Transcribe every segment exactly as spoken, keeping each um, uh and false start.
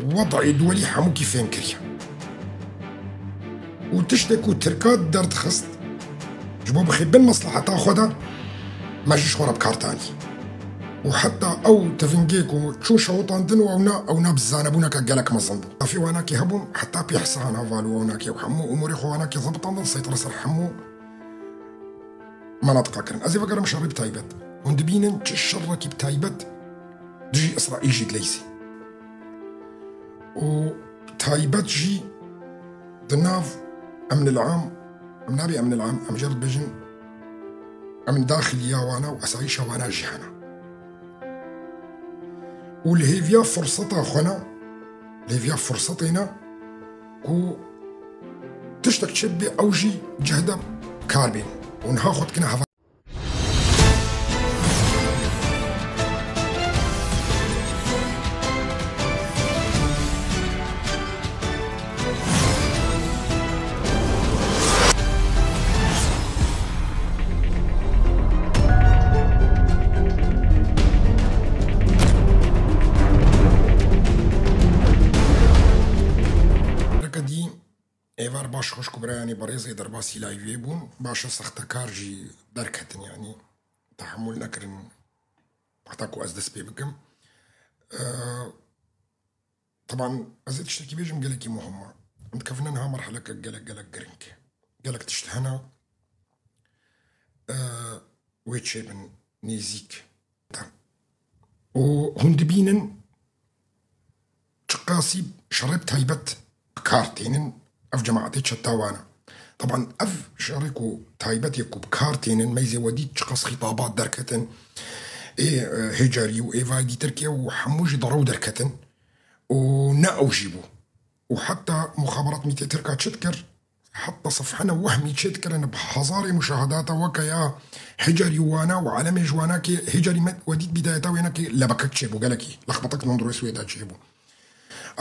Wed'ê duwelî hemûkî fêm kiriye. Û tiştê ku Tirka derdixist, ji bo bixîbin mesleheta xwe de, me ji xwe re bi kar tanî. Û heta ew tivingê ku çû şewitandin û ew na, ew na bi zanebûneke gelek mezin bû. Tafî wanakî hebûn, heta pê hesa han heval û ew nakê û hemû umûrê xwe wanakî zebitandin, seytara ser hemû menatiqa kirin. Ez ê vegerim şerê bi taybet. Hûn dibînin çi şerekî bi taybet dijî Îsraîl jî dileyzî. Û taybet jî di nav emnil am, em nabê emnil am, em jê re dibêjin emn daxilî ya wana û esayîşa wana jî hene. Û li hêviya firseta xwe ne, li hêviya firsetê ne ku tiştek çêbibe ew jî cih de kar bên. Û niha xwe dikine heva. Reke dî êvar baş xwişk û birayanê berêzê derbasî layvê bûn. Baş e sextekar jî derketin, yanî tehemûl nekirin heta ku ez dest pê bikim. Ee, Teban ez ê tiştekî bêjim gelekî muhim e. Em dikevine niha merheleke gelek gelek giring. Gelek tişt hene, e, wê çêbin nêzîk. Û hûn dibînin çiqasî şerê bi taybet bi kar tênin ev cemaetê çeta wan e. Teban ev şerê ku taybetê ku bi kar tênin, meyzê we dît çiqas xîtabat derketin, ê, e, hêcarî û êvayê dî Tirkiye û hemû jî derew derketin û ne ew jî bû. Û heta muxaberat mîtê Tirka çi dikir? Heta sefhene wehmî çê dikirin bi hezarê muşahedata weke ya hêcarî wana û alemê ji wanakê hêcarî me we dît bîdayeta wênekê lebekek çêbû gelekî. Lexbetek li hundirê Swêda çêbû.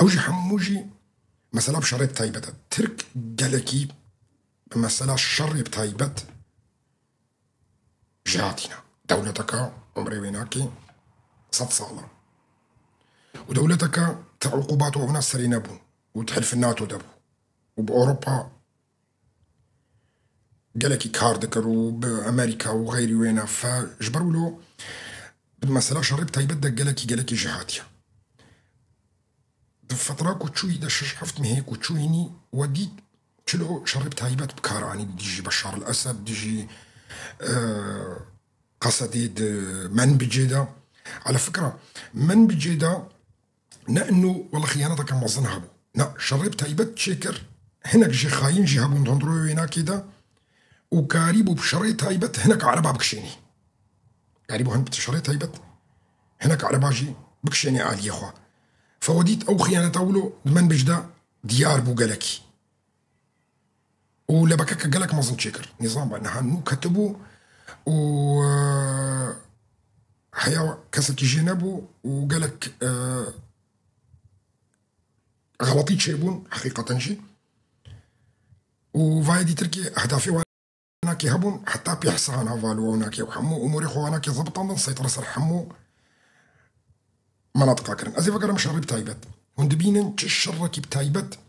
Ew jî hemû jî mesela bi şerê taybet e. Tirk gelekî bi mesela şerê bi taybet ji hatîne. Dewleteke umrê wê nakê sed sal e. Û dewleteke ti uqubat û ewna serê nebûn û di hilfê NATO de bû. Û bi Ewropa gelekî kar dikir û bi Amerîka û xeyrî wêne fe ji ber wilo bi mesela şerê bi taybet de gelekî, gelekî ji hatiye. Di fetra ku çûyî de şeş heft mehê ku çûyînî we dît çilo şerê bi taybet bi kar anî dijî Beşar el Esed, dijî, e, Qesedê di Menbicê de. Ala fikra, Menbicê de ne inu wele xiyaneteke mezin hebû. Ne, şerê bi taybet çêkir, hinek jê xayîn jî hebûn di hundirê wênakê de û karîbû bi şerê taybet hinek ereba bikişênî. Karîbû hin bi şerê taybet hinek ereba jî bikişênê aliyê xwe. Fe we dît ew xiyaneta wilo di Menbic de diyar bû gelekî. Û lebekeke gelek mezin çêkir. Nîzam be niha nû ketibû û, e, heya kesekî jê nebû û gelek, e, xeletî çêbûn heqîqeten jî. Û vayê dîtir kî hedafê wan nakê hebûn, heta pê hesa han heval û ew nakê û hemû umûrê xwe wan nakê zebitandin, seytara ser hemû menatiqa kirin. Ez ê vegerim şerê bi taybet. Hûn dibînin çi şerekî bi taybet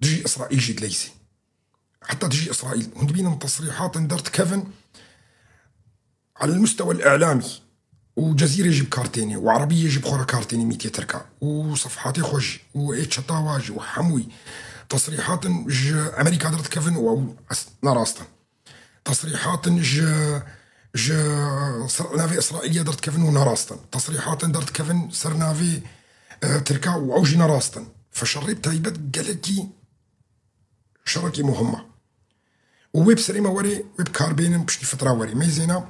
dijî Îsraîl jî dileyzî. Heta dijî Îsraîl. Hûn dibînin tesrîhatin derdikevin alel mustewa el-îlamî û Cezîrê jî bi kar tênê û Erebiyê jî bi xwe re kar tênê mîtê Tirka û sefhatê xwe jî û ê çeta wa jî û hemûyî tesrîhatin ji Amerîka derdikevin û ew es-, ne rast in. Tesrîhatin ji, ji ser navê Îsraîlê derdikevin û ne rast in. Tesrîhatin derdikevin ser navê, e, Tirka û ew jî ne rast in. Fe şerê bi taybet gelekî şerekî muhim e. Û wê bi serê me werê, wê bi kar bênin, piştî fitra werê. Meyzêna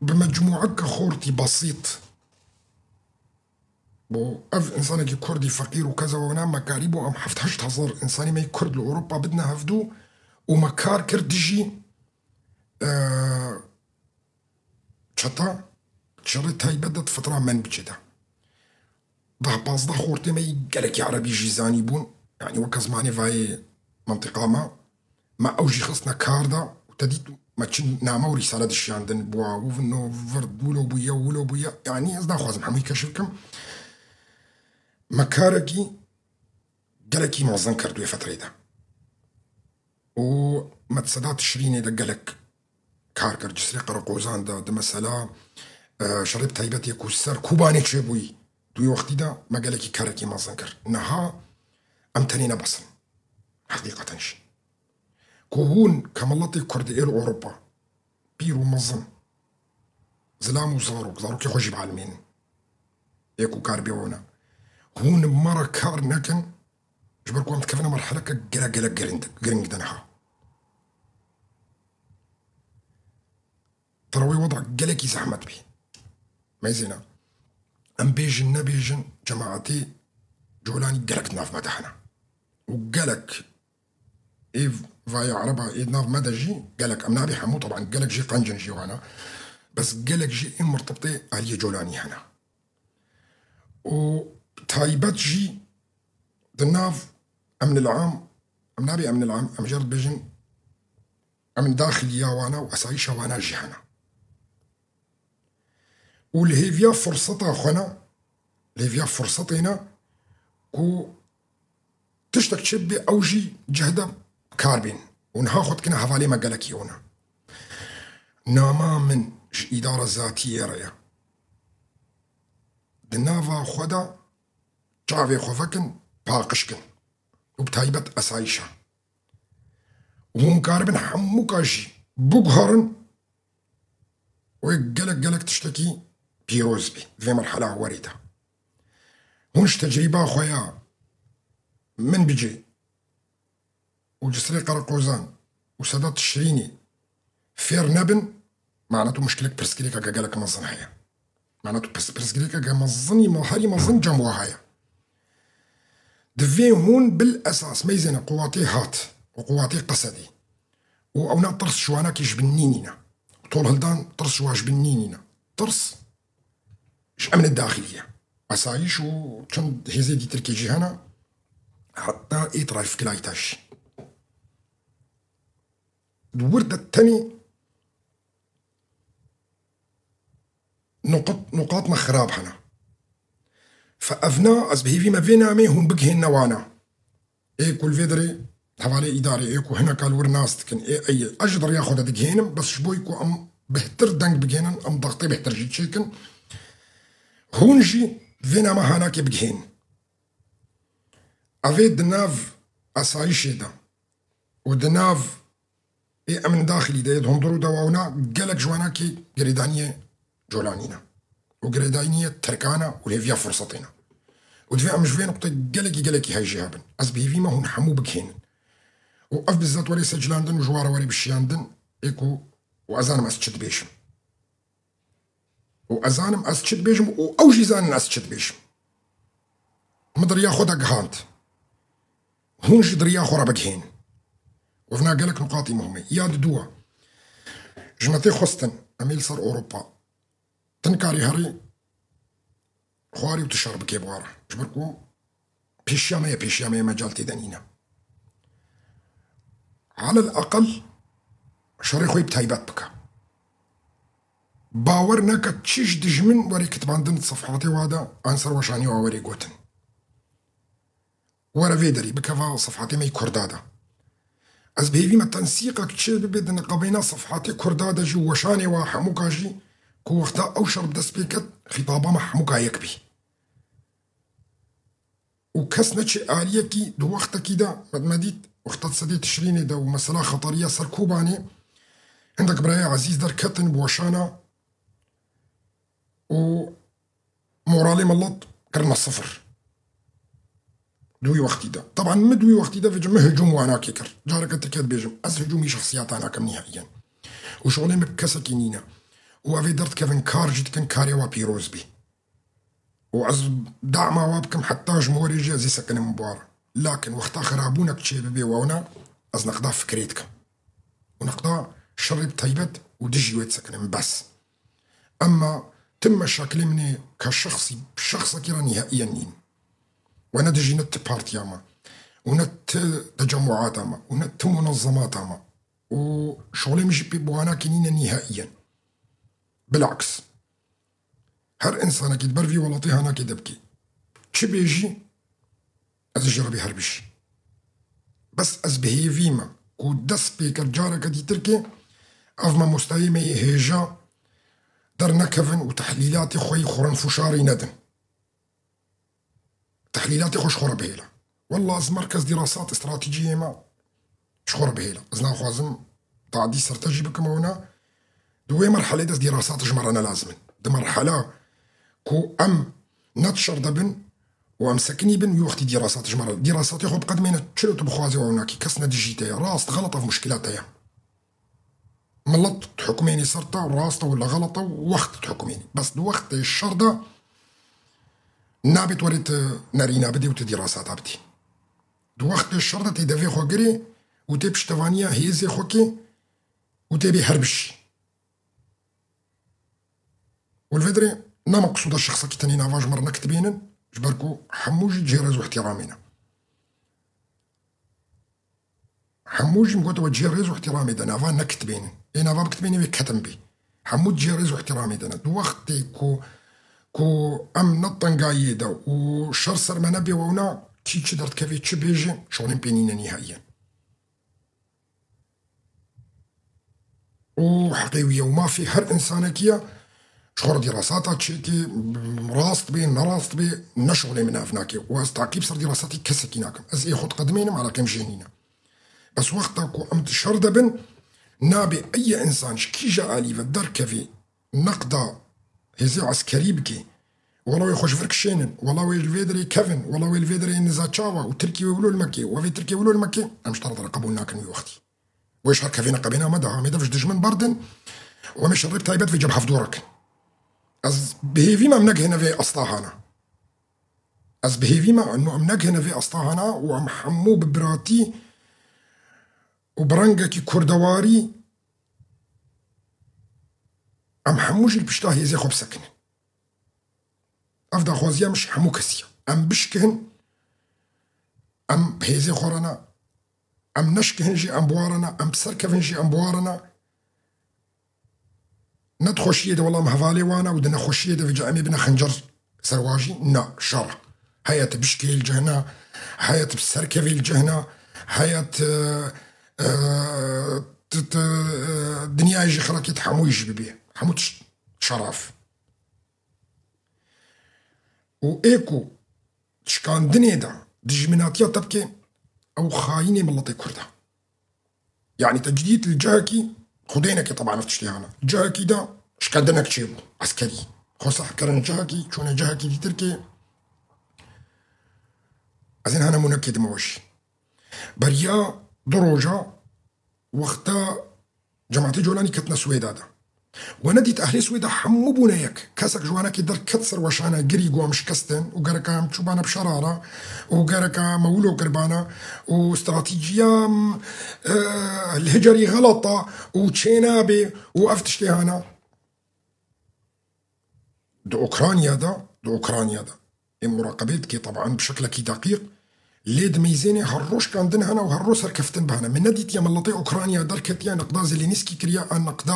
bi mecmûeke xortî besît. Bo ev insanekî Kurdî feqîr û keza wana me karî bo em heft heşt hezar insanî me Kurd li Ewropa bidine hevdû û me kar kir dijî, e, çeta şerê taybet de di fitra Menbicê de. Deh pazdeh xortê me yî gelekî erebî jî zanî bûn. Yanî weke zimanê vayê mentiqa me. Me ew jî xistine kar de û te dît me çi name û rîsale dişiyandin, bi wa û vino vir wilo bûye, wilo bûye. Yanî ez naxwazim hemûyî keşif bikim. Me karekî gelekî mezin kir di wê fetrê de. Û me di seda Tişrînê de gelek kar kir. Cisrê Qereqozan de, di mesela, e, şerê bi taybetê ku ser Kobanê çêbûyî, di wê wextî de me gelekî karekî mezin kir. Niha em tenê ne bes in. Heqîqeten jî. Ku hûn ke miletê Kurd ê li Ewropa, pîr û mezin, zilam û zarok, zarokê xwe jî bielmênin. Ê ku kar bê wana. Hûn bi me re kar nekin, ji ber ku em dikevine merheleke gelek, gelek giring, giring de niha. Tira wê weda gelekî zehmet bî. Meyzêna. Em bêjin, nebêjin, cemaetê Colanî gelek di nav me de hene. Û gelek ê vaya ereba ê di nav me de jî gelek, em nabê hemû, teban gelek jî qenc in jî wana. Bes gelek jî ê mirtibtê aliyê Colanî hene. Û taybet jî di nav emnil am, em nabê emnil am, em jê re dibêjin emn daxiliya wana û esayîşa wana jî hene. Û li hêviya firseta xwe ne, li hêviya firsetê ne ku tiştek çêbibe ew jî cih de kar bên. Û niha xwe dikine hevalê me gelekî wana. Nama min ji îdara zatiyê re ye. Di nava xwe de çavê xwe vekin, paqij kin. Û bi taybet esayîşa. Û hûn karibin hemûka jî biguherin, wê gelek, gelek tiştekî pîroz bî di vê merhela werê de. Hûn ji tecrîba xwe ya min bicê û Cisrê Qereqozan û Sedat Tişrînî fêr nebin, mana tu muşkilek pirsgirêkeke gelek mezin heye. Mana tu pirs-, pirsgirêkeke mezinî, me-, herî mezin cem we heye. Divê hûn bil esas meyzêne quwatê hat û quwatê qesedî. Û ewna tirs ji wanakî ji bin nînîne. Tol hildan tirs ji wa ji bin nînîne. Tirs ji emnê daxilî ye. Esayîş û çend hêzê dîtirkê jî hene, heta ê trayfiklayta jî. Di wir de tenê nuqat-, nuqatna xirab hene. Fe evna ez bi hêvî me vê namê hûn bigihênine wana. Ê ku li vê derê hevalê îdarê, ê ku hineka li wir nas dikin, ê ey, ez ji diriya xwe de digihênim, bes ji bo ku em bihtir deng bigihênin, em daxtê bihtir jî çêkin. Hûn jî vê nama hanakê bigihên. Ev ê di nav esayîşê de û di nav ê emn daxilî de yê di hundir û dewawna gelek ji wanakî girêdaniyê Colanî ne û girêdaniyê Tirkan e û hêviya firsetê ne. Û divê em ji vê nuqtê gelekî, gelekî hejî hebin. Ez bi hêvî me hûn hemû bigihênin. Û ev bizzat werê seclandin û ji wa re werê bişiyandin, ê ku û ez zanim ez çi dibêjim. Û ez zanim ez çi dibêjim û ew jî zanin ez çi dibêjim. Min di riya xwe de gihand. Hûn jî di riya xwe re bigihên. Û vina gelek nuqatî muhim e. Ya diduwa, ji me tê xwestin, em ê li ser Ewropa. Ti nikarî herî xwarî û tu şer bikê bi we re. Ji ber ku pêşiya me ye, pêşiya me ye, mecal tê de nîne. Alel eqel şerê xwe yê bi taybet bike. Bawer neke çi ji dijmin werê kitibandin di sefhatê wa de, an ser weşanî wa werê gotin. Were vê derî, bikeva sefhatê me yê Kurda de. Ez bi hêvî me tensîqek çê bibe di niqabeyna sefhatê Kurda de jî û weşanê wa hemûka jî, ku wexta ew şer bi dest pê ket, xîtaba me hemûka yek bî. Û kes neçe aliyekî di wextekî de, me, me dît, wexta di sedê Tişrînê de û mesela xetariya ser Kobanê, hindek birayê ezîz derketin bi weşana û moralê milet kirine sifir. Di wî wextî de. Teban min di wî wextî de vêce min hicûm wanakê kir. Careke tirke dibêjim, ez hicûmî şexsiyata nakim nîhaiyen. Û şolê min bi kesekî nîne. Û ev ê derdikevin kar jî dikin, karê wa pîroz bî. Û ez dama wa bikim, heta ji min werê jî ez ê sekinim bi war. Lakin wexta xirabûnek çêbibe wewna, ez neqda fikrê dikim. Û neqda şerê bi taybet û dijî wê disekinim bes. Emma tim meşakilê min ê ka şexsî, şexsekî re nîhaiyen nîn. We ne dijî ne ti partiya me û ne ti tecemûata me û ne ti munezemata me. Û şolê min jî pê bi wanakê nîne nîhaiyen. Bilaks. Her insanekî di ber vî welatê hanakê de bikî. Çi bêjî, ez ê ji Rebî her bijî. Bes ez bi hêvî me ku dest pê kir careke dîtirkê ev mamostayê me yê hêja dernekevin û tehlîlatê xwe yî xurên fûşarî nedin. Tehlîlatê xwe ji xwe re bihêle. Wella ez merkez dîrasat stratejiyê me ji xwe re bihêle. Ez naxwazim tadî serte jî bikim ew ne. Di wê merhelê de ez dîrasat ji me re ne lazim in. Di merhela ku em ne di şer de bin û em sekinî bin, wî wextî dîrasat ji me re. Dîrasatê xwe bi qedmê ne, çilo tu bixwazî ew nakî, kes ne dijî te ye. Rast, xelet ev muşkila te ye. Milet dihukmênî ser te, rast e wala xelet e, wext dihukmênî. Bes di wextê şer de nabê tu werê tu nerîna bidî û tu dîrasata bidî. Di wextê şer de tê devê xwe girê û tê piştevaniya hêzê xwe kê û tê bê her bijî. Û li vê dirê nema qisûda şexsekî tenê nava ji me re nekitibênin, ji ber ku hemû jî cihê rêz û ihtiramê ne. Hemû jî min gote we cihê rêz û ihtiramê de nava nekitibênin. Ê nava bikitibênê wê ketin bê. Hemû cihê rêz û ihtiramê de ne. Di wextê ku, ku em ne tengayiyê de û şer ser me nebê wewna, kî çi derdikevê, çi bêjê, şolên pê nîne nîhaiye. Û heqê wî ye û mafê her însanekî ye. Ji xwe re dîrasata çêkê, rast bê, nerast bê, ne şixulê min ev nake. Û ez taqîb ser dîrasatî kesekî nakim. Ez ê xwe diqedimênim, eleqê min jê nîne. Bes wexta ku em di şer de bin, nabê eye însan ji kîja alî ve derkevê neqda hêzê eskerî bike, wela wê xwe ji vir kişênin, wela wê li vê derê kevin, wela wê li vê derê niza çawa û Tirkî wê wilo li me kê, we vê Tirkê wilo li me kê, em ji te re dere qebûl nakin wî wextî. Wê ji her kevê neqebêna me de, em ê dev ji dijmin berdin û em ê şerê bi taybet vê cem hevdû re kin. Ez bi hêvî me em negihine vê astahana. Ez bi hêvî me eno em negihine vê astahana û em hemû bi biratî û bi rengekî kurdewarî em hemû jî li pişta hêzê xwe bisekinin. Ev daxwaziya min ji hemû kesî ye. Em bişkihin, em hêzê xwe re ne, em neşkihin jî em bi wa re ne, em bi ser kevin jî em bi wa re ne. Ne di xweşiyê de wela em hevalê wan e û di nexweşiyê de vêca em ê bine xencer ser wa jî? Na, şer e. Heye tu bişkê li cih ne, heye tu bi ser kevê li cih ne, heye tu, e, tu, tu, e, dinyayê jî xerekê tu hemûyî jî bibê. Hemû tişt şer e. Û ê ku şikandinê de dijminatiya te bike, ew xayînê miletê Kurd e. Yanî tecdîd li cihekî, xwedênekê teban ev tiştê hene. Cihekî de şikandinek çêbû, eskerî. Xwe seh kirin cihekî, çûne cihekî dîtirkê. Ez ên ha nemûnekê dime we jî. Beriya du roja wexta Cemaetê Colanî ketine Swêda de. We nedît ehlê Swêda hemû bûne yek. Kesek ji wanekê derket ser weşane girî got em şikestin û gereka em çûbane bi şera re û gereka me wilo kirbane û stratîjiya, e, li hicerî xelet e û çênabê û ev tiştê hene. Di Ukrayna de, di Ukrayna de. Ê muraqebê dike, teban bi şeklekî deqîq. Lê di meyzênê her roj şikandin hene û her roj serkeftin bi hene. Min nedîtiye miletê Ukrayna derketiye, niqda Zelensky kiriye, an niqda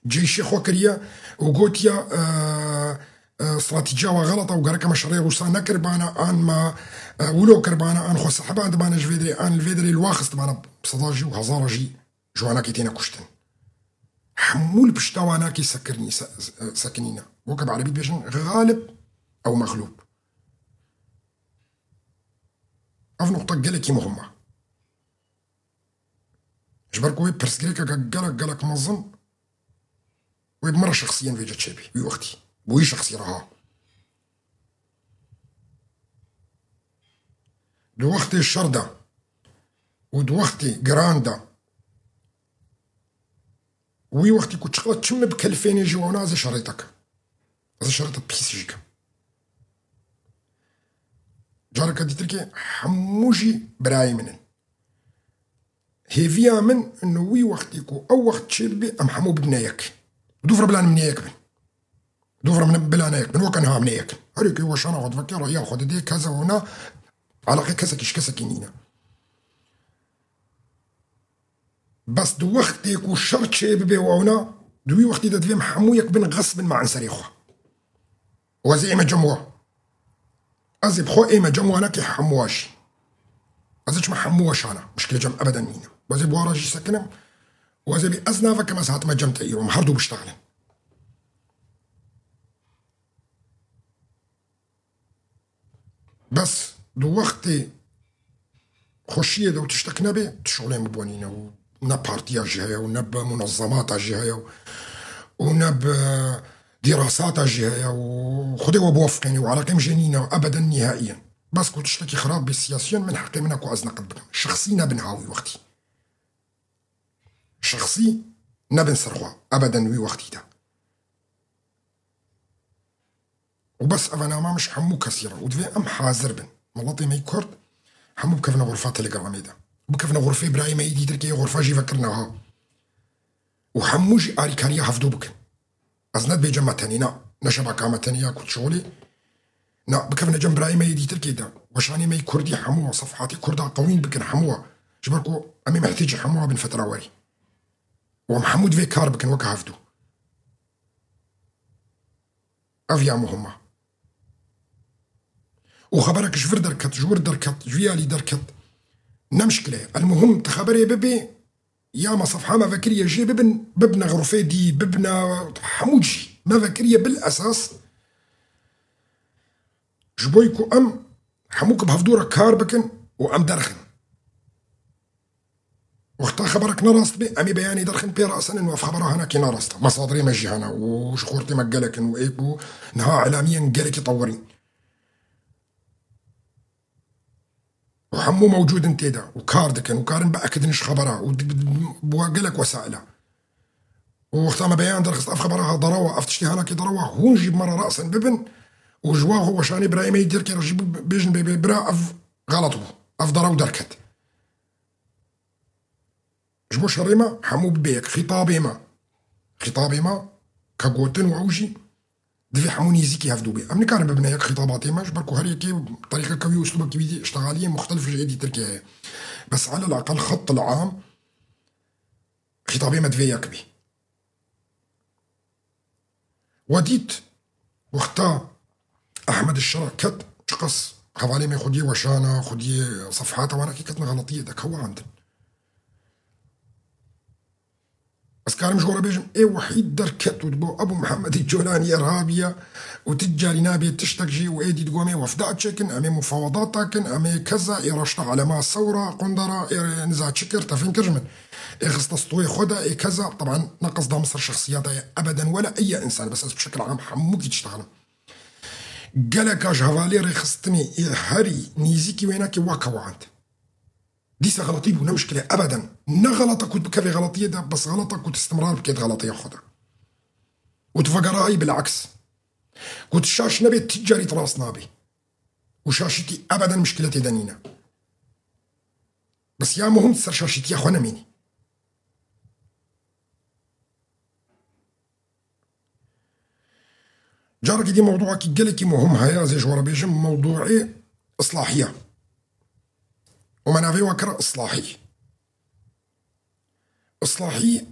ceyşê xwe kiriye û gotiye, e, e, stratîjiya we xelet e û gerek me şerê Rûsa nekirbane, an me, e, wilo kirbane, an xwe sehibandibane ji vê derê, an li vê derê li wa xistibane bi seda jî û hezara jî. Ji wanakê têne kuştin. Hemû li pişta wanakê sekirinî-, se-, se-, sekinîne. Weke bi erebî dibêjin, xalib ew mexlûb. Ev nuqta gelekî muhim e. Ji ber ku wê pirsgirêkeke gelek, gelek mezin wê bi min re şexsiyên vêce çêbî. Wî wextî. Bi wî şexsî re ha. Di wextê şer de û di wextê giran de, wî wextî ku çiqas çi min bikelifênê jî wewna, ez ê şerê te kim. Ez ê şerê te pîs jî kim. Careke dîtirkê hemû jî birayê min in. Hêviya min ino wî wextî ku ew wext çêbibe, em hemû bibine yek. Dûv re bila em ne yek bin. Dûv re em bila ne yek bin. Weke niha em ne yek in. Her yekê weşana xwe diveke, reya xwe didê, keze wewna, eleqê kesekî ji kesekî nîne. Bes di wextê ku şer çêbibe wewna, di wî wextî de divê em hemû yek bin, xesbin me enserê xwe. Û ez ê me cem we. Ez ê bi xwe ême cem wanekê hemû wa jî. Ez ê çima hemû wa şana. Mişkile cem ebeden nîne. Ez ê bi wa re jî sekinim. Û ez ê bî ez navekim, ez hatime cem te îro. Em her du biştexilin. Bes di wextê xweşiyê de û tiştek nebê, tu şixulên bibonîne û ne partiya jî heye û ne bi munezemata jî heye û, û ne bi dîrasata jî heye û Xwedê we biwefqênî û eleqê min jê nîne û ebeden nîhaiyen. Bes ku tiştekî xirab bê siyasiyen, min heqê min e ku ez neqid bikim. Şexsî nebin ha wî wextî. Şexsî nebin ser xwe ebeden wî wextî de. Û bes eve namam ji hemû kesî re. Û divê em hazir bin. Miletê me yî Kurd hemû bikevine xurfa Telegramê de. Bikevine xurfê birayê me yî dîtir kê xurfa jî vekirine ha. Û hemû jî arîkariya hevdû bikin. Ez ne dibêcem me tenê, na. Ne şebaka me tenê ya ku şixulê. Na, bikevine cem birayê me yê dîtir kê de. Weşanê me yî Kurdî hemû wa, sefhatê Kurda qewîn bikin hemû wa. Ji ber ku em ê mehtêcê hemû wa bin fetira werî. Û em hemû divê kar bikin weke hevdû. Ev ya muhim e. Û xeberek ji vir derket, ji wir derket, ji vî alî derket. Ne mişkile ye. El muhim tu xeberê bibê, ya me sefha me vekiriye jê bibin, bibine xurfê dî, bibine hemû cî. Me vekiriye bil esas ji bo ku em hemû ku bi hevdû re kar bikin û em derxin. Wexta xeberek ne rast bê, em ê beyanê derxin pê rasenin û ev xebera hinekî ne rast e. Mesadirê me jî hene û ji xortê me gelek in û ê ku niha elamiyên gelekî tewirîn. Û hemû mewcûd in tê de û kar dikin û karin biekidin ji xebera û di-, bi, bi, bi gelek wesaîla. Û wexta me beyan derxist, ev xebera ha derewa, ev tiştê hinekî derewa, hûn jî bi me re rasen bibin û ji wa xwe weşanê birayê me yî Tirkiyê re jî bi-, bêjin bê, bê bira ev xelet bû. Ev derew derket. Ji bo şerê me hemû bibe yek. Xîtabê me. Xîtabê me ke gotin û ew jî divê hemû nêzîkî hevdû bê. Em nikarin bibine yek xîtabatê me, ji ber ku her yekê terîqeke wî û uslûbekî wî dî, îştixaliyên muxtelif ji êdî Tirkiyeyê heye. Bes elel eqel xettil am xîtabê me divê yek bî. We dît, wexta Ehmed Şera ket, çiqas hevalê me xwediyê weşana, xwediyê sefhata wana kî ketine xeletiyê de, kewan din. Ez karim ji we re bêjim, ê Wehîd derket û dibo Ebû Mihemedî Colanî Erhabiya û ti carî nabê tiştek jî û êdî digomê wefda çêkin, em ê mufawedat takin, em ê keza, ê raşta elema sewra, qundara, ê niza çi kir, te fêm kir ji min. Ê xiste stoyê xwe de, ê keza, teban ne qesda min ser şexsiyeta ye, ebeden wela eye însan, bes ez bi şekil am hemûkî tiştexelim. Geleka ji hevalê rêxistinê ê herî nîzîkî wênekê wa kewand. Dîsa xeletî bû, ne mişkile, ebeden. Ne xeleta ku tu bikevê xeletiyê de, bes xeleta ku tu istimrar bikê di xeletiya xwe de. Û tu vegerayî bilaks. Ku tu şaş nebê, tu carî tu rast nabê. Û şaşîtî ebeden mişkile tê de nîne. Bes ya muhim ser şaşîtiya xwe nemînî. Carekî dî mewduekî gelekî muhim heye, ez ê ji we re bêjim, mewduê islahiya. Û me navê we kir islahî. Islahî,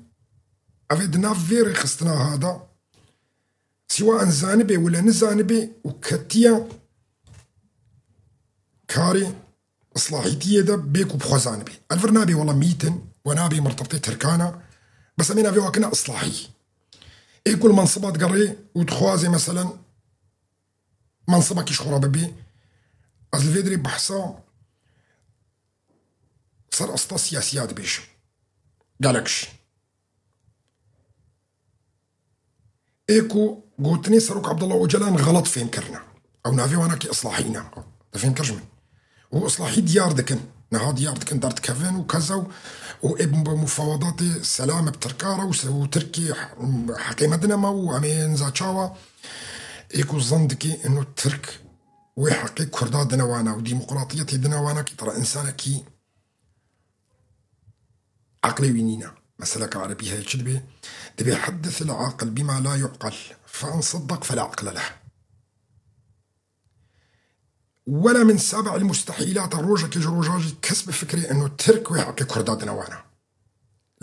ev ê di nav vê rêxistina ha de, siwa en zanibê wile nizanibê û ketiya karê islahîtiyê de bê ku bi xwe zanibê. El vir nabê wela mîtin we nabê mirtebtê Tirkana, bes em ê navê we kine islahî. Ê ku li mensiba digerê û dixwazê meselen mensibekî ji xwe re bibê, ez li vê dirê behsa ser asta siyasiya dibêjim. Gelek jî. Ê ku gotinê Serok Abdullah Ocalan xelet fêm kirine. Ew navê wana kî Islahî ne. Te fêm kir ji min. Û Islahî diyar dikin. Niha diyar dikin, derdikevin û keza û, û ê bi mufawedatê selam bi Tirka re û se-, û Tirkî he-, heqê me dine me û em ê niza çawa. Ê ku zan dikî ino Tirk wê heqê Kurda dine wana û demokratiyetê dine wana kî tira insanekî Eqlê wî nîne. Meseleke erebî heye çi dibê? Dibê حدث العاقل بما لا يعقل، فإن صدق فلا عقل له. Wela min سابع المستحيلات e, rojekê ji rojan jî kes bifikirê ino Tirk wê heqê Kurda dine wana.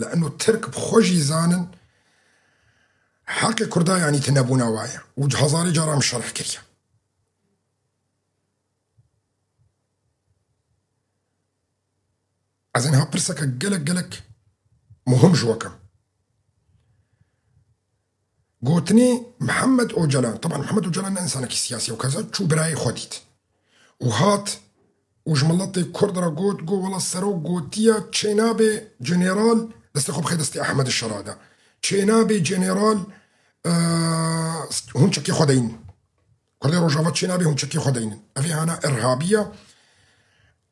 Li ino Tirk bi xwe jî zanin heqê Kurda yanî tinebûna wa ye. Û hezarê caran şerh kiriye. Ez ê niha pirseke gelek, gelek muhim ji we kim. Gotinê Mihemed Ocalan, teban Mihemed Ocalan ne însanekî siyasî ye, û keza çû birayê xwe dît. Û hat û ji miletê Kurd re got, got, wela serok gotiye, çênabe general destê xwe bixe destê Ehmed Şera de. Çênabe general, e, hûn çekê xwe deynin. Kurdê Rojava çênabe hûn çekê xwe deynin. Ev ê hana irhabî ye.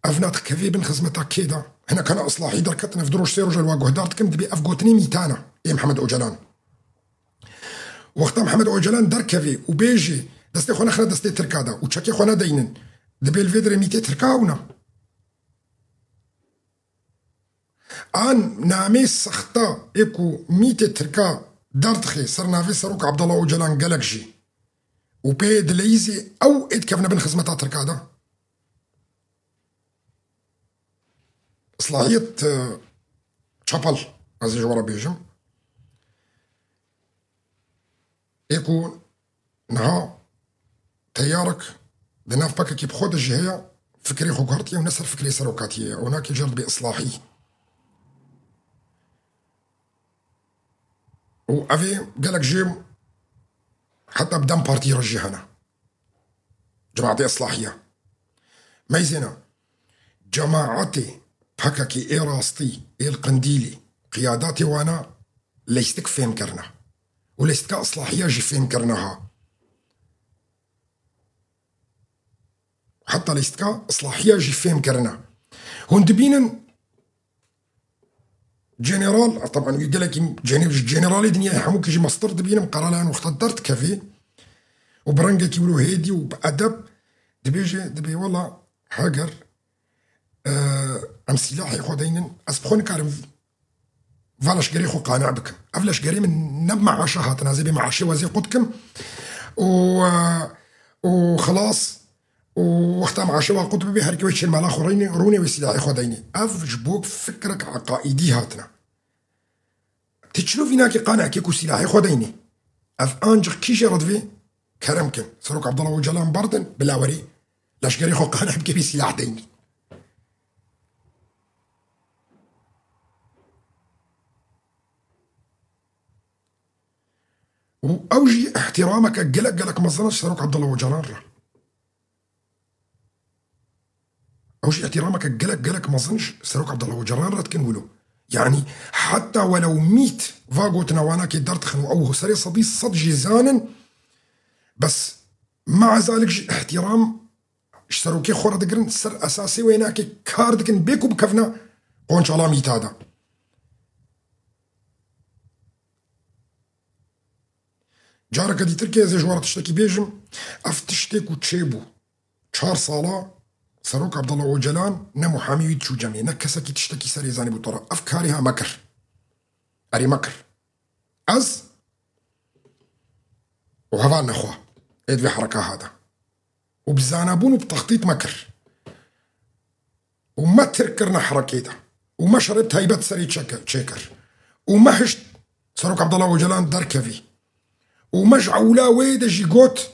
Ev natkevê bin xizmeta kê de? Hinekana Islahî derketin, ev du roj sê roj e li wa guhdar dikim, dibê ev gotinê mîtana ê Mihemed Ocalan. Wexta Mihemed Ocalan derkevê û bêjê destê xwe nexine destê Tirka de û çekê xwe nedeynin, dibê li vê dirê mîtê Tirka hewna. An namê sexta ê ku mîtê Tirka derdixê ser navê Serok Abdullah Ocalan gelek jî û pê dileyîzê ew ê dikevne bin xizmeta Tirka de. Islahiyet, e, çapel, ez ê ji we re bêjim. Ê ku niha teyarek di nav pekekê bi xwe de jî heye, fikrê xwe guhertiye û ne ser fikrê serokatiyê ye. Ew nake car dibê islahî. Û ev ê gelek jê heta bi DEM Partî re jî hene. Cemaetê Islahiye. Meyzêna, cemaetê P K K ê rastî, ê li Qindîlê, qiyadatê wana leyîstik fêm kirine. Û leyîstika Islahiye jî fêm kirine ha. Heta leyîstika Islahiye jî fêm kirine. Hûn dibînin, General, teban wî gelekî cene-, ji generalê dinyayê hemûkî jî mestir dibînim, qerala yan wexta derdikevê û bi rengekî wilo hêdî û bi edeb dibêje, dibê, wela heger, e, em sîlahê xwe deynin, ez bi xwe nikarim va leşgerê xwe qane bikim. Ev leşgerê min ne bi meaşa hatin, ez ê bê meaşê we zê qut kim û, e, û xilas. Û wexta meaşê wa qut bibê, her kê wê çêlmala xwe rûnê, rûnê wê sîlahê xwe deynê. Ev ji bo fikrek eqaîdî hatine. Ti çilo vînakê qanekê ku sîlahê xwe deynê. Ev ancik kî jê re divê kerem kin. Serok Abdullah Ocalan berdin, bila werê leşgerê xwe qane bike bê sîlah deynê. Û ew jî ihtirameke gelek, gelek mezin e Serok Abdullah Ocalan re. Ew jî îhtîrameke gelek, gelek mezin ji Serok Abdullah Ocalan re dikin wilo. Yanî heta welew mît va gotina wana kê derdixin û ew serê sedî sed jî zanin, bes mea zalik jî îhtîram ji serokê xwe re digirin, ser esasê wênakê kar dikin bê ku bikevne qonçala mîta de. Careke dîtirkê ez ê ji we re tiştekî bêjim, ev tiştê ku çêbû çar sala Serok Abdullah Ocalan ne muhamî wî diçû cemê, ne kesekî tiştekî serê zanîbû te re. Ev karê ha mekir. Erê mekir. Ez û heval nexwe ê di vê hereka ha de. Û bi zanebûn û bi textît mekir. Û me tirk kirine herekê de. Û me şerê taybet serê çeke-, çêkir. Û me hişt Serok Abdullah Ocalan derkevî. Û me ji ewla wê de jî got,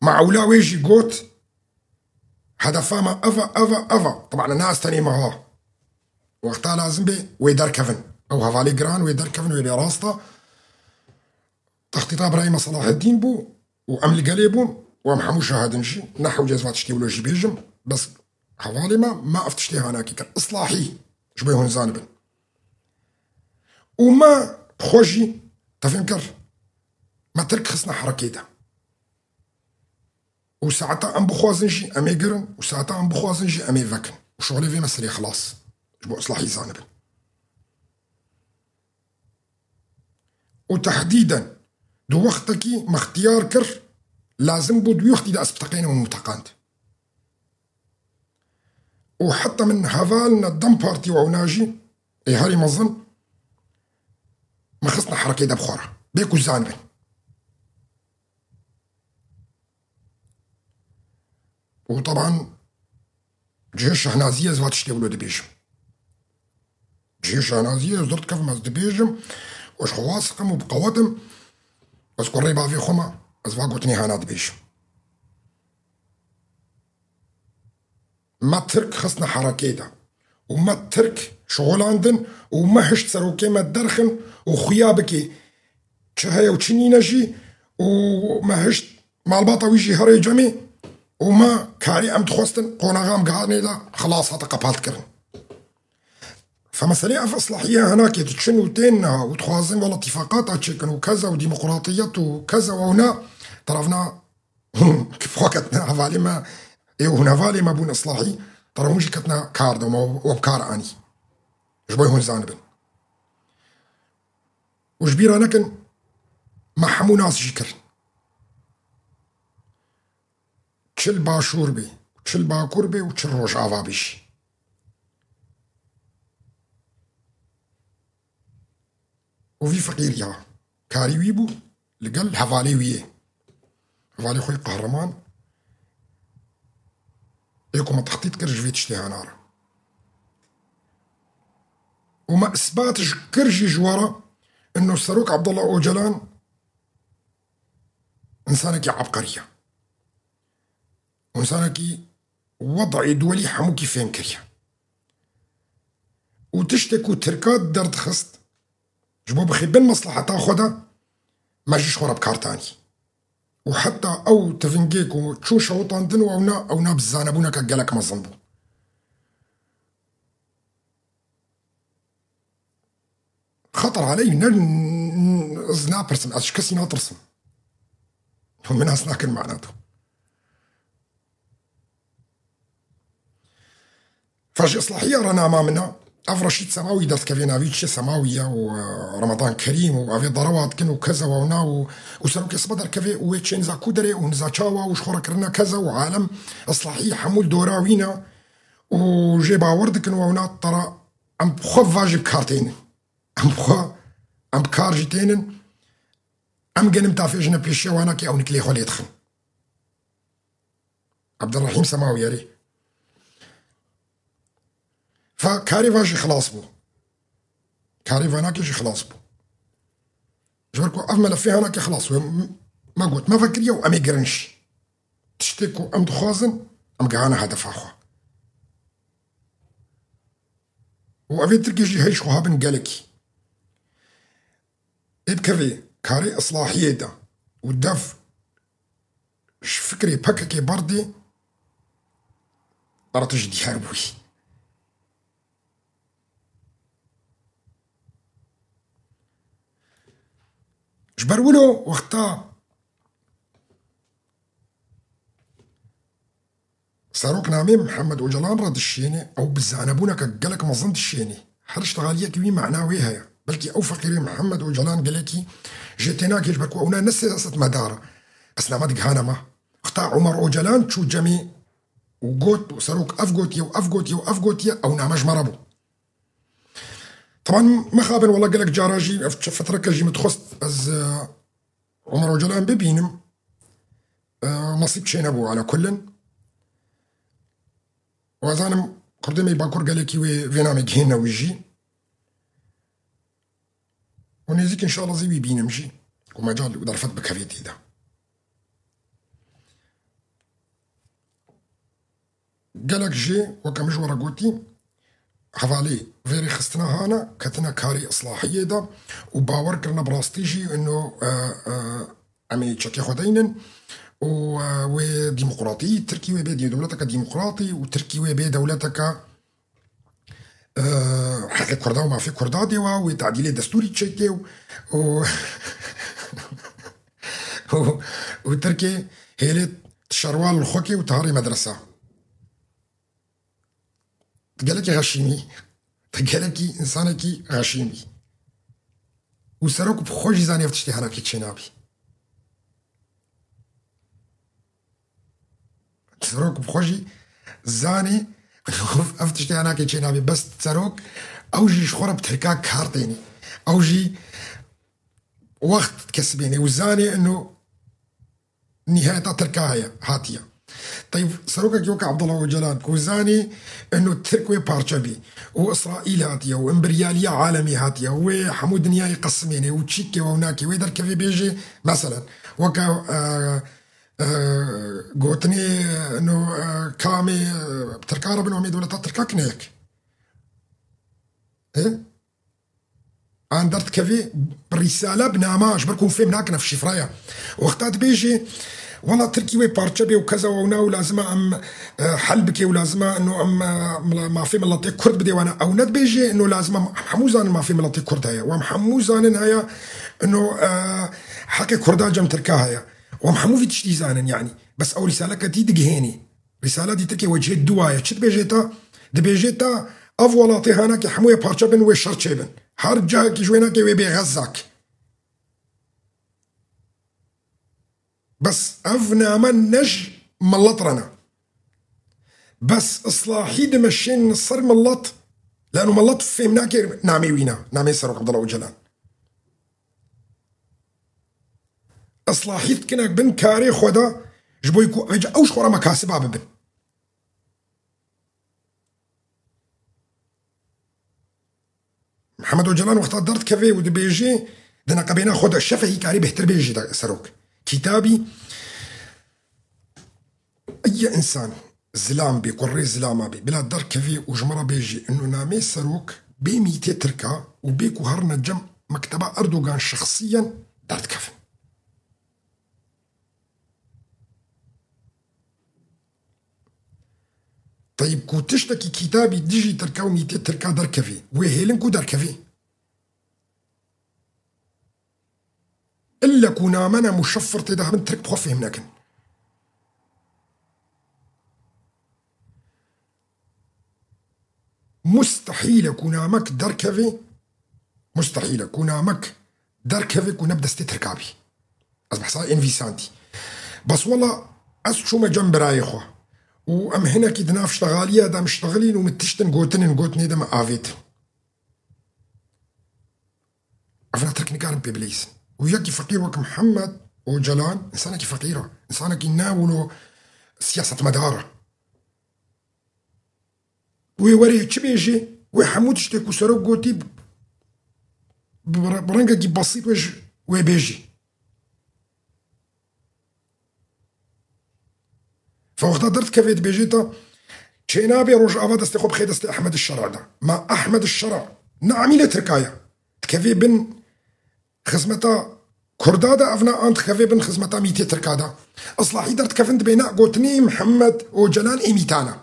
me ewla wê jî got, hedefa me ev e, ev e, ev e. Teban ne ez tenê me ha. Wexta lazim bê wê derkevin. Ew hevalê giran wê derkevin, wê bê rast e. Textîta birayê me Selaheddîn bû û em li gelê bûn û em hemû şahid in jî. Ne hewce ez va tiştê wilo jî bêjim, bes hevalê me, me ev tiştê hanakî kir. Islahî, ji bo hûn zanibin. Û me bi xwe jî, te fêm kir, me tirk xistine herekê de. Û saeta em bixwazin jî em ê girin û saeta em bixwazin jî em ê vekin. Û şixulê vê meselê xilas. Ji bo islahî zanibin. Û tehdîden di wextekî me ixtiyar kir, lazim bû di wî wextî de ez biteqênim û min biteqand. Û heta min hevalina DEM Partî û ewna jî ê herî mezin me xistine herekê de bi xwe re. Bê ku zanibin. Û teban cihê şehnaziyê ez va tiştê wilo dibêjim. Cihê şehnaziyê ez derdikevim ez dibêjim û ji xwe wasiqim û bi qewetim ez kurê bavê xwe me ez va gotinê hana dibêjim. Me tirk xistine herekê de. û me Tirk şixulandin û me hişt serokê me derxin û xuya bikê çi heye û çi nîne jî û me hişt malbata wî jî herê cemê û me karî em dixwestin qonaxa em gihanê de xilas hate qepaltkirin. Fe meselê ev islahiye henakê diçin û tên niha û dixwazin wela tîfaqata çêkin û keza û demokratiyet û keza û ewna terevna hûn ki xwe ketine hevalê me ê û hûn hevalê me bûn islahî, tera hûn jî ketine kar de me we bi kar anî. Ji bo hûn zanibin. Û ji bîra nekin me hemû nas jî kirin. Çi li Başûr bê, çi li Bakur bê û çi li Rojava bê jî. Û vî feqîriya karî wî bû li gel hevalê wî yê. Hevalê xwe yê qehreman ê ku me tehdît kir ji vê tiştê hana re. Û me isbat ji kir jî ji we re ino Serok Abdullah Ocalan insanekî ebqerî ye. Û insanekî wed'ê duwelî hemûkî fêm kiriye. Û tiştê ku Tirka derdixist, ji bo bixîbin mesleheta xwe de, me jî ji xwe re bi kar tanî. Û heta ew tivingê ku çû şewitandin û ewna, ewna bi zanebûneke gelek mezin bû. Xeter aleyh ne, ez napirsim, ez ji kesî natirsim. Min nas nakin mana tu. Fa ji islahiya re nama min e. Ev Reşîd Semawî derdikeve navî çi Semawî ye û, e, Remadan Kerîm û ev ê derewa dikin û keza wewna û, û serokê sibe derkeve û wê çê niza ku derê û niza çawa û ji xwe re kirine keza û alem islahî hemû li dora wî ne û jê bawer dikin wewna tera em bi xwe va jî bi kar tênin. Em bi xwe, em bi kar jî tênin. Em genim tafê jine pêşiya wana ki ew niklê xwe lê dixin. Abdurrahîm Semawî erê. Fa karê va jî xilas bû. Karê vanakê jî xilas bû. Ji ber ku ev melefê hanakê xilas bû. Me got, me vekiriye û em ê girin jî. Tiştê ku em dixwazin, em gihane hedefa xwe. Û evê Tirkiyê jî hey ji xwe habin gelekî. Ê bikevê karê islahiyê de û dev ji fikrê P K K berdê, ara tu jî diyar bûyî. Ji ber wilo wexta Serok namê Mihemed Ocalan re dişêne, ew bi zanebûneke gelek mezin dişêne. Her ji xaliyek wî mana wê heye. Belkî ew feqîrê Mihemed Ocalan gelekî jê tênagihê ji ber ku ewna ne siyasetmedar e. Ez nama digihane me. Wexta Omer Ocalan çû cemê û got, û serok ev gotiye û ev gotiye û ev gotiye, ew name ji me re bû. Teban mexabin, wela gelek cara jî, ev çi fitreke jî min dixwest ez, e, Omer Ocalan bibînim. E, nesîb çênebû, ala kullin. Û ez zanim kurdê me yê Bakur gelekî wê vê namê gihêne wî jî. Û nêzîk înşallah zî wî bînim jî. Ku mecal û derfet bikevê tê de. Gelek jê, weke min ji we re gotî, hevalê vê rêxistina hane, ketine karê islahiyê de û bawer kirine bi rastî jî ino, e, e, em ê çekê xwe deynin û, e, wê demokratî, Tirkî wê bê dewleteke demokratî û Tirkî wê bê dewleteke, e, heqê Kurda û mafê Kurda dê wa, wê tadîlê destûrî çêkê û, û, û, û Tirkê hêlê şerwal li xwe kê û taharê medresa. Tu gelekî xeşînî. Tu gelekî însanekî xeşînî. Û serok bi xwe jî zanî ev tiştê henakê çênabî. Serok bi xwe jî zanî ev tiştê henakê çênabî. Bes serok ew jî ji xwe re bi tirka kar tênî. Ew jî wext kesibênê û zanê ino nîhayeta Tirka heye, hatiye. Teyb serokekî weke Abdullah Ocalan, ku zanî ino Tirk wê parçe bî û Îsraîl hatiye û împeryaliya alemî hatiye û wê hemû dinyayê qesimênê û çîkê we û nakê wê derkevê bêjê, meselen, weke, e, e, gotinê ino, e, kamê, e, Tirka re bin û em ê dewleta Tirka kineyek. He? An derdikevê bi rîsale, bi nama, ji ber ku hûn fêm nakin ev şîfreya. Wexta dibêjê, wela Tirkî wê parçe bê û keza wewna û lazima em, e, hel bike û lazima ino em, e, mila-, mafê miletê Kurd bidê wana. Ew nedibêjê ino lazima em hemû zanin mafê miletê Kurd heye. Wan hemû zanin heye ino, e, heqê Kurda cem Tirka heye. Wan hemû vî tiştî zanin yanî. Bes ew rîsaleke dî digihênî. Rîsala dî Tirkê wecihê dû waye. Çi dibêje ta? Dibêje ta ev welatê hanakê hemûyê parçe bin, wê şer çêbin. Her cihekî ji wê nake wê bê Xezzak. Bes ev name ne ji milet re ne. Bes Islahî dimeşên ser milet, lano milet fêm nake namê wî ne, namê Serok Abdullah Ocalan. Islahî dikinek bin karê xwe de ji bo ku vêca ew ji xwe re mekasiba bibin. Mihemed Ocalan wexta derdikeve û dibêje, di neqebêna xwe de şefehî karî bêhtir bêjî de Serok. Kîtabî Ey însan, zilam bî, kurrê zilama bî, bila derkevî û ji min re bêjî, ino namê Serok bê mîtê Tirka û bê ku herine cem mekteba Erdogan şexsiyen derdikevin. Teyb ku tiştekî kîtabî dijî Tirka û mîtê Tirka derkevî, wê hêlin ku derkevî. Îlle ku name ne muşeffir tê de hebin, Tirk bi xwe fêm nekin. Mustehîl e ku namek derkeve, mustehîl e ku namek derkeve ku ne bi destê Tirka bî. Ez behsa ên vîsandî. Bes wela ez çûme cem birayê xwe û em hinekî di nav ştexaliya de em ştexilîn û min tiştin gotinin, gotinê de min avêtin. Evna Tirk nikarin pê bileysin. Û yekî feqîr wek Mihemed Ocalan, insanekî feqîr e. Insanekî ne wilo siyasetmedar e. Wê were çi bêjê? Wê hemû tiştê ku Serok gotî bi, bi, bi rengekî besît wê ji, wê bêjî. Fe wexta derdikeve dibêje te, çênabê Rojava destê xwe bixê destê Ehmed Şera de. Ma Ehmed Şera ne emîlê Tirka ye. Dikevê bin xizmeta Kurda de, evna an dikevê bin xizmeta mîtê Tirka de. Islahî derdikevin dibêne gotinê Mihemed Ocalan ê mîtana.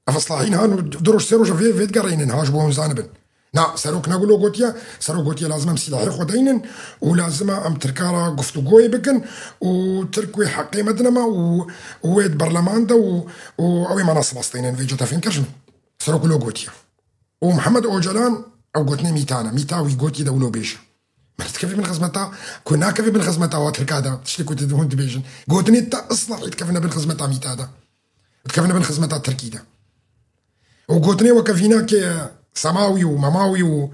Ev Islahî niha du roj sê roj vê, vê digerînin ha ji bo hûn zanibin. Na, Serok ne wilo gotiye, Serok gotiye lazim em sîlahê xwe deynin û lazim e em Tirka re guftûgoyê bikin û Tirk wê heqê me dine me û, û wê di berleman de û, û ew ê me nasibas deynin vê cete fêm kir ji min. Serok wilo gotiye. Û Mihemed Ocalan ew gotinê mîta ne. Mîta wî gotiye de wilo bêje. Me dikeve bin xizmeta, ku nakeve bin xizmeta wa Tirka de. Tiştê ku tu hûn dibêjin. Gotinê te Islahî dikevine bin xizmeta mîta de. Dikevine bin xizmeta Tirkî de. Û gotinê weke vîna ke Semawî û Memawî û,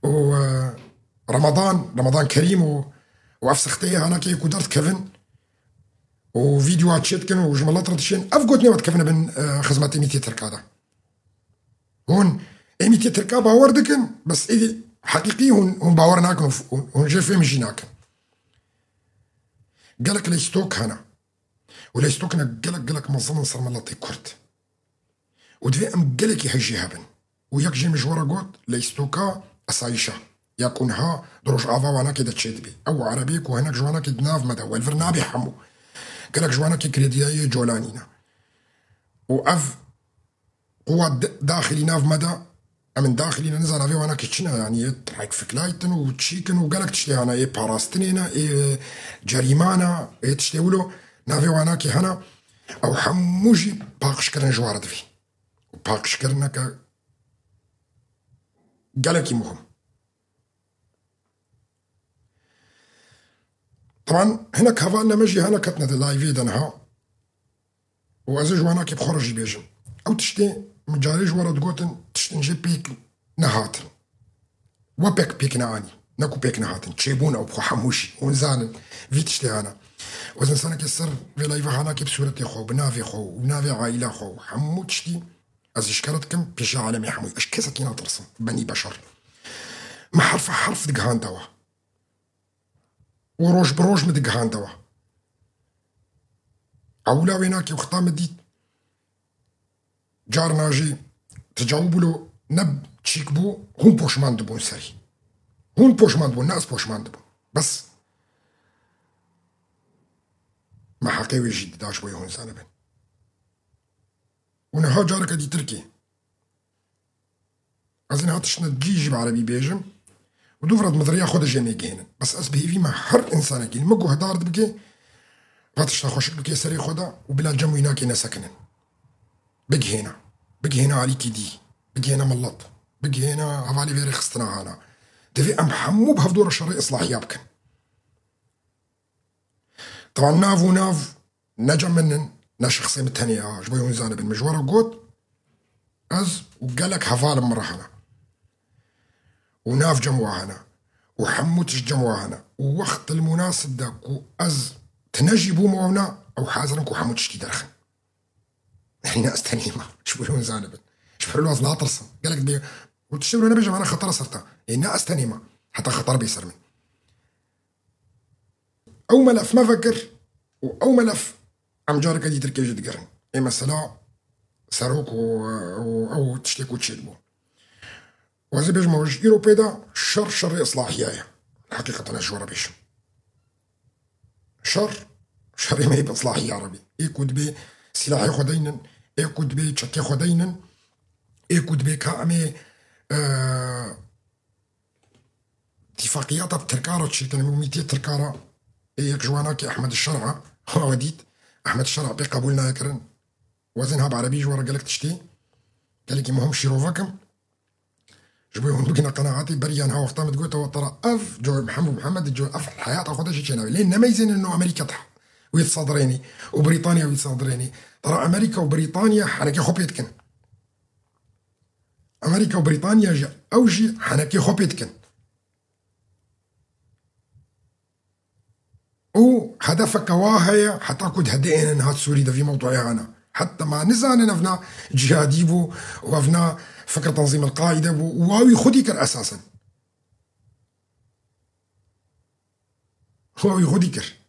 û, e, Ramadan, Ramadan Kerîm û, û ev sexteyê hanakê ku derdikevin û vîdyoa çêdikin û ji milet re dişên, ev gotinê we dikevine bin, e, xizmetê mîtê Tirka de. Hûn ê mîtê Tirka bawer dikin, bes êdî heqîqî hûn, hûn bawer nakin û f-, hûn, hûn jê fêm jî nakin. Gelek leystok hene. Û leystokine gelek, gelek mezin in ser miletê Kurd. Û divê em gelekî hejî hebin. Û yek jê min ji we re got, leystoka esayîşa. Ya ku niha di Rojava wanakê de çêdibe. Ew erebê ku hinek ji wanakê di nav me de, welvir nabe hemû. Gelek ji wanakê krêdiyayê Colanî ne. Û ev quwa di-, daxilî nav me de, em in daxilî ne, nizana vê wanakê çi ne, yanî yê Reichsflagh in û çîk in û gelek tiştê hene, yê parastinê ne, yê cerîmana, yê tiştê wilo, navê wanakê hene, ew hemû jî paqijkirin ji we re divê. Û paqijkirineke gelekî muhim. Taban hinek hevalina me jî hene ketine di layvê de niha. Û ez ê ji wanakê bi xwe re jî bêjim. Ew tiştê min carê ji we re digotin, tiştin jê pêk nehatin. We pêk pêk neanî. Ne ku pêk nehatin. Çêbûn ew bi xwe hemû jî. Hûn zanin. Vî tiştê hene. Û ez insanekê ser vê layva hanakê bi sûretê xwe, bi navê xwe û bi navê aîla xwe û hemû tiştî ez îşkere dikim pêşiya alemê hemû. Ez kesekî natirsim. Benî beşer. Me herfe herf digihandawa. Û roj bi roj min digihandewa. Ewla wê nakê wexta min dît, carna jî tecawû bûlo ne çîk bû, hûn poşman dibûn serî. Hûn poşman dibûn, ne ez poşman dibûm. Bes me heqê wê jî dida ji bo hûn zanibin. Û niha careke dîtirkî. Ez ê niha tiştine dî jî bi erebî bêjim. Û du virat min di riya xwe de jê mêgihênin. Bes ez bi hêvî me her însanekî li min guhdar dibike, va tişta xweşik bike serê xwe de û bila cem wî nakê nesekinin. Bigihêne. Bigihêne alîkî dî. Bigihêne milet. Bigihêne hevalê vê rêxistina hana. Divê em hemû bi hevdora şerê islahiya bikin. Tevan nav û nav ne cem min in, ne şexsê min tenê ya. Ji bo hûn zanibin, min ji we re got, ez û gelek hevalin min re hene. Û nav cem wa hene. Û hemû tişt cem wa hene. Û wext li munasib de ku ez tine jî bûm wewna, ew hazir in ku hemû tiştî derxin. Yanî ne ez tenê me. Ji bo hûn zanibin. Ji ber wilo ez natirsim. Gelek dibê, û tiştê wilo nebêje, me ne xeter ser te. Ê ne ez tenê me. Heta xeter bê ser min. Ew melef me vekir û ew melef em careke dîtirkê jî digirin. Ê mesela serok û, û ew tiştê ku çêdibû. Û ez ê bêjim, ew ji îro pê de şer şerê islahiya ye. Heqîqeten ez ji we re bêjim. Şer, şerê me yê bi islahiya re bê. Ê ku dibê silahê xwe deynin, ê ku dibê çekê xwe deynin, ê ku dibê ka em ê, e, Tifaqiyata bi Tirka re çêkin, û mîtiyê Tirka re ê yek ji wana ki Ehmed Şer'a, we dît, Ehmed Şer'a pê qebûl nayê kirin. Wezên ha bi erebî ji we re gelek tiştî, gelekî muhim şîrove kim. Ji bo hûn bigine qenaetê, beriya niha wexta min digote we tera ev, Cewher Mihem-, Mihemed, Cewher, ev heyata xwe de jî çênavê. Lê nemeyzênin no Amerîka te wî disadirênî û Brîtanya wî disadirênî. Tera Amerîka û Brîtanya henekê xwe pê dikin. Amerîka û Brîtanya jî, ew jî henekê xwe pê dikin. Û hedefeke wa heye, heta ku dihedê êne niha Sûrî de vî mewduya hene. Heta ma nizanin evna cihadî bû û evna fikr Tenzîm El-Qaîde bû û wa wî xwedî kir esasen. Wa wî xwedî kir.